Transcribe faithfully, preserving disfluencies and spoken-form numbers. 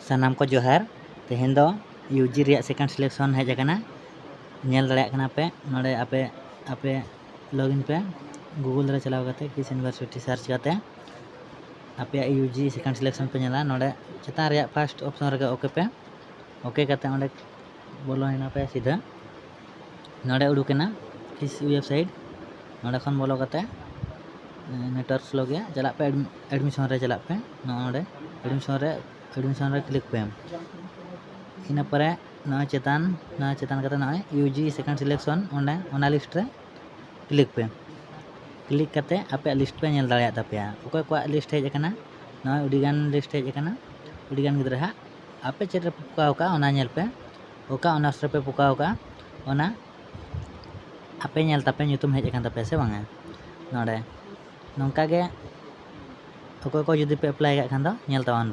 ᱥᱟᱱᱟᱢ ᱠᱚ ᱡᱚᱦᱟᱨ᱾ ᱛᱮᱦᱮᱧ ᱫᱚ ᱤᱭᱩ ᱡᱤ ᱨᱮᱭᱟᱜ second selection ᱦᱮᱡ ᱟᱠᱟᱱᱟ᱾ ᱧᱮᱞ ᱫᱟᱲᱮᱭᱟᱜ ᱠᱟᱱᱟ ᱯᱮ ᱱᱚᱰᱮ, ᱟᱯᱮ ᱟᱯᱮ login ᱯᱮ Google ᱨᱮ ᱪᱟᱞᱟᱣ ᱠᱟᱛᱮ ᱠᱤᱥ University search ᱠᱟᱛᱮ ᱟᱯᱮᱭᱟᱜ ᱤᱭᱩ ᱡᱤ second selection ᱯᱮ ᱧᱮᱞᱟ᱾ ᱱᱚᱰᱮ ᱪᱮᱛᱟᱱ ᱨᱮᱭᱟᱜ first option ᱨᱮᱜᱮ OK ᱯᱮ᱾ OK ᱠᱟᱛᱮ ᱚᱸᱰᱮ ᱵᱚᱞᱚᱭᱮᱱᱟ ᱯᱮ ᱥᱤᱫᱷᱟᱹ᱾ ᱱᱚᱰᱮ ᱩᱰᱩᱠᱮᱱᱟ ᱠᱤᱥ website᱾ ᱱᱚᱰᱮ ᱠᱷᱚᱱ ᱵᱚᱞᱚ ᱠᱟᱛᱮ network slow ᱜᱮᱭᱟ, ᱪᱟᱞᱟᱜ ᱯᱮ admi- admission ᱨᱮ ᱪᱟᱞᱟᱜ ᱯᱮ᱾ ᱱᱚᱜᱼᱚ ᱱᱚᱰᱮ admission ᱨᱮ admission ᱨᱮ click ᱯᱮ᱾ ᱤᱱᱟᱹ ᱯᱚᱨᱮ ᱱᱚᱜᱼᱚᱭ ᱪᱮᱛᱟᱱ ᱱᱚᱣᱟ ᱪᱮᱛᱟᱱ ᱠᱟᱛᱮ ᱱᱚᱜᱼᱚᱭ ᱤᱭᱩ ᱡᱤ second selection ᱚᱸᱰᱮ ᱚᱱᱟ list ᱨᱮ click ᱯᱮ᱾ Click ᱠᱟᱛᱮ ᱟᱯᱮᱭᱟᱜ list ᱯᱮ ᱧᱮᱞ ᱫᱟᱲᱮᱭᱟᱜ ᱛᱟᱯᱮᱭᱟ, ᱚᱠᱚᱭ ᱠᱚᱣᱟᱜ list ᱦᱮᱡ ᱟᱠᱟᱱᱟ᱾ ᱱᱚᱜᱼᱚᱭ ᱟᱹᱰᱤᱜᱟᱱ list ᱦᱮᱡ ᱟᱠᱟᱱᱟ, ᱟᱹᱰᱤᱜᱟᱱ ᱜᱤᱫᱽᱨᱟᱹ ᱦᱟᱸᱜ᱾ ᱟᱯᱮ ᱪᱮᱫ ᱨᱮᱯᱮ ᱯᱚᱠᱟᱣ ᱠᱟᱜᱼᱟ ᱚᱱᱟ ᱧᱮᱞ ᱯᱮ, ᱚᱠᱟ honors ᱨᱮᱯᱮ ᱯᱚᱠᱟᱣ ᱠᱟᱜᱼᱟ ᱚᱱᱟ ᱟᱯᱮ ᱧᱮᱞ ᱛᱟᱯᱮ ᱧᱩᱛᱩᱢ ᱦᱮᱡ ᱟᱠᱟᱱ ᱛᱟᱯᱮᱭᱟ ᱥᱮ ᱵᱟᱝᱟ᱾ ᱱᱚᱰᱮ ᱱᱚᱝᱠᱟ ᱜᱮ ᱚᱠᱚᱭ ᱠᱚ ᱡᱩᱫᱤ ᱯᱮ apply ᱠᱟᱜ ᱠᱷᱟᱱ ᱫᱚ ᱧᱮᱞ ᱛᱟᱵᱚᱱ ᱯᱮ᱾